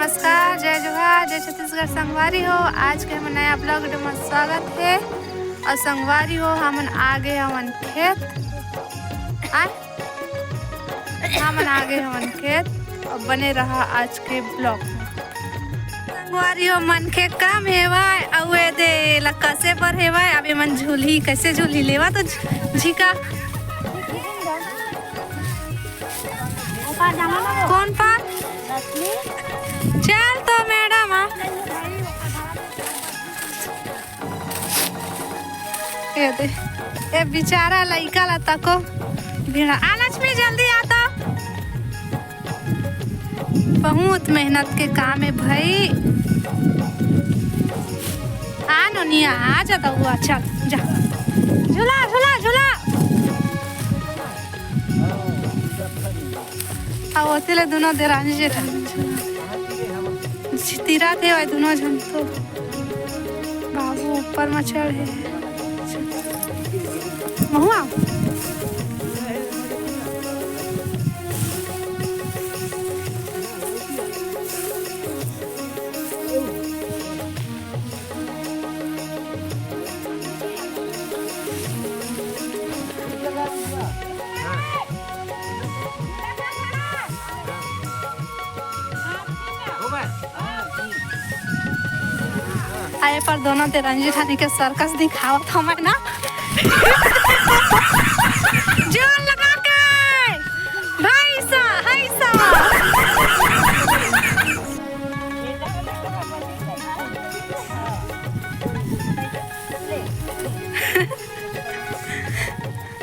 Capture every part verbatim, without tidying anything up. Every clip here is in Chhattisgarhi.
नमस्कार, जय जोहार, जय छत्तीसगढ़ संगवारी हो। आज के हमर नया vlog video में स्वागत हे। अउ संगवारी हो, हमन आगे हवन खेत। आय? हमन आगे हवन खेत। अउ बने रहा आज के vlog में। संगवारी हो, मनखे कम हेवय, अउ ए दे ला कसे बर हेवय। अब एमन झूलही, कइसे झूलही, लेवा तो झ-, झिका। कौन पार? चल तो मैडम, आ। ए दे, ए बेचारा लइका ला तको भिड़ा। आ लक्ष्मी, जल्दी आ तो। बहुत मेहनत के काम हे भाई। आ नोनिया, आ जा तो हुआ, चल जा। झूला, झूला, झूला। अब ओती ले दुनों देरानी जेठानी चितिरात हे, दुनों झन तो। बाबू ऊपर म चढ़े हे। महुआ। आए पर दोनों ते रंजीत हनी के सर्कस दिखावत हवय ना। जोर लगा के। भाई सा, हाय सा।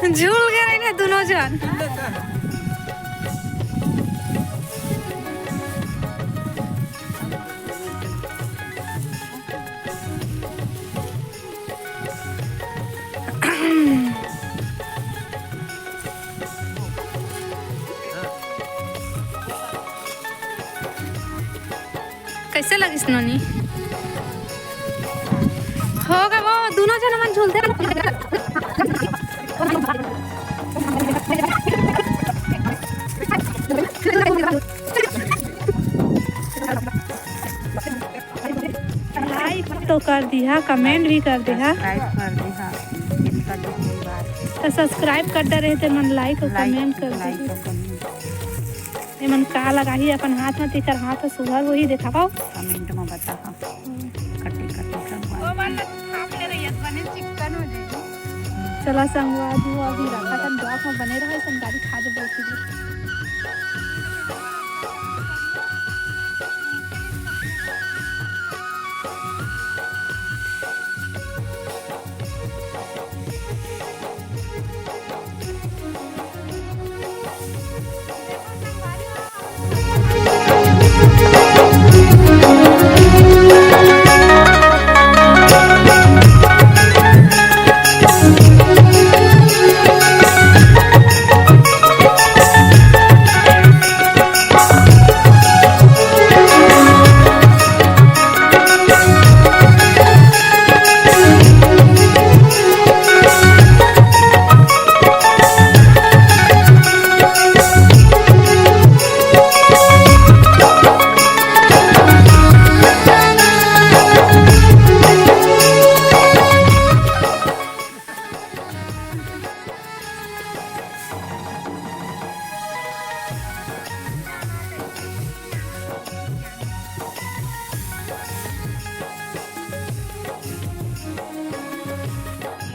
झूल गए रहे दुनों जन। कैसे लगिस नोनी? हो गे वो दुनों जन मन झूलते। Like तो कर दिहा, comment भी कर दिहा। Subscribe कर दिहा। जिनका दूसरी बार। तो subscribe कर दे रहे थे मन, like और like, comment कर like दिहा। और comment। एमन का लगाही अपन हाथ में, तेकर हाथ ह सुघर होही, देखावव। Comment में बताहा। कटे कटे सब बात। वो मन ला थाप ले रही है, बने चिक्कन हो जाएगी। चला संगवारी हो, अभी रखत हन, vlog में बने रहा, संगवारी खा जब बोलती है।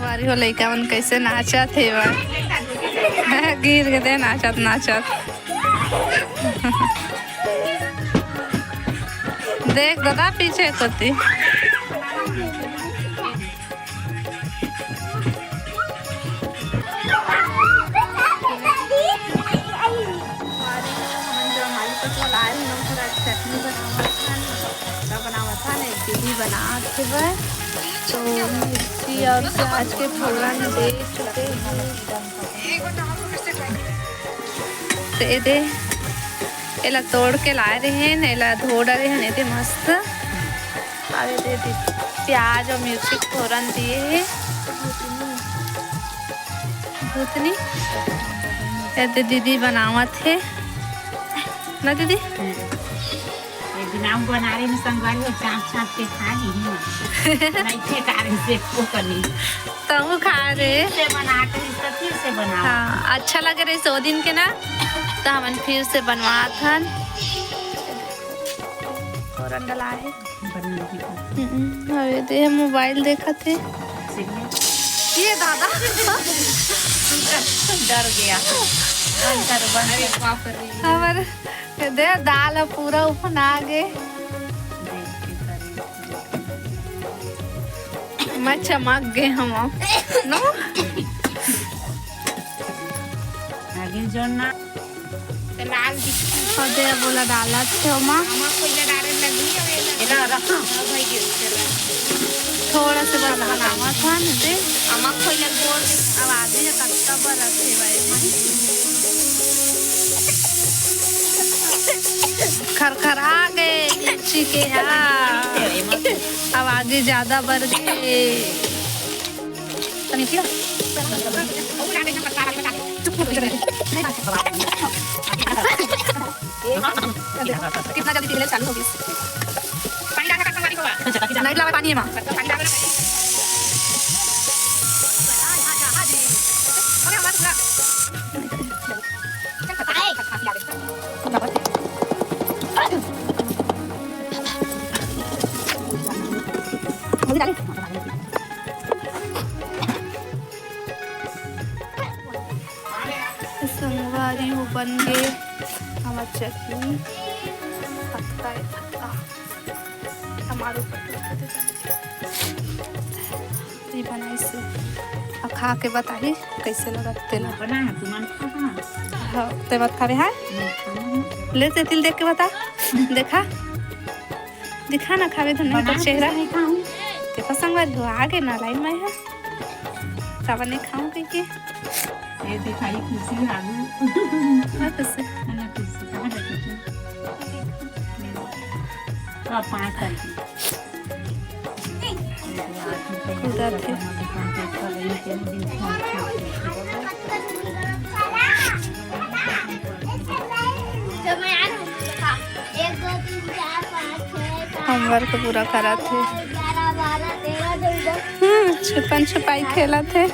वारी हो, लइका मन कैसे नाचत हे बा। गिर गे दे नाचत नाचत। देख दादा पीछे कोती। हमन जो आलू पटवा लाए रहे, ओकर आज चटनी बनावत हन, का बनावत हन, एक दीदी बनात हे बस। तो मिर्ची और प्याज के फोरन दे चुके हैं। तो ये दे, एला तोड़ के लाए रहे हैं, एला धो डाले हैं, ये दे मस्त। अब ये दे, दे प्याज और मिर्ची के फोरन दिए हैं। भूतनी, ये दे दीदी बनावत हे ना दीदी। हम्म। एक नाम बना रहे में संगवारी हो, चाप चाप के खा ली हूँ। नहीं थे कारण से को कनी। तहूँ खा रे। से बना के इसका फिर से बनाओ। हाँ, अच्छा लगे रहिस ओ दिन के ना, त हमन फिर से बनवात हन। फोरन डला हे। बनी हुई। हम्म, अरे दे, मोबाइल देखत हे। सीरियल। ये दादा। डर गया। अंदर बन गया। अरे बाप रे। हमर दे, दाल ह पूरा उफना गे। मैं चमक गे हम। नो? आगे जोन ना। तो लाल दिखी। और दे, बोला डालत थे ओमा। आमा खोइला डाले लगी, अब ये लगी। एला रखो। हाँ भाई, ये चला। थोड़ा से बस बनावा था ना दे। आमा खोइला गोल। अब आदमी ने कत्ता बरत है भाई। खरखरा गे मिर्ची के, हाँ। अब आगे ज्यादा बढ़ गे। कितना जल्दी टिकले चालू होगी। पानी डालना का तुम्हारी को। नहीं लावे पानी है माँ। पानी डालना। अरे हमारा पूरा। संगवारी हो बन गे हमर चटनी। फटका ए फटका। टमाटर ऊपर। ये बनाइस हे। अब खा के बताही कैसे लगत तेला। बना है, तुमन खा ना। हाँ, ते मत खावे, हाँ? नहीं खाना है। ले ते तिल देख के बता। देखा, दिखा ना खावे तो नहीं बना तो के चेहरा। नहीं खाऊं। देखो संगवारी हो, आगे ना लाइन में है। काबर नहीं खाऊं कह के। ये दिखाई खुशी आलू। और कैसे? है ना खुशी? कहाँ रखे थे? तो आप पाँच तारीख। कूदत हे। होमवर्क पूरा करत हे। हम्म, छुपन छुपाई खेलत हे।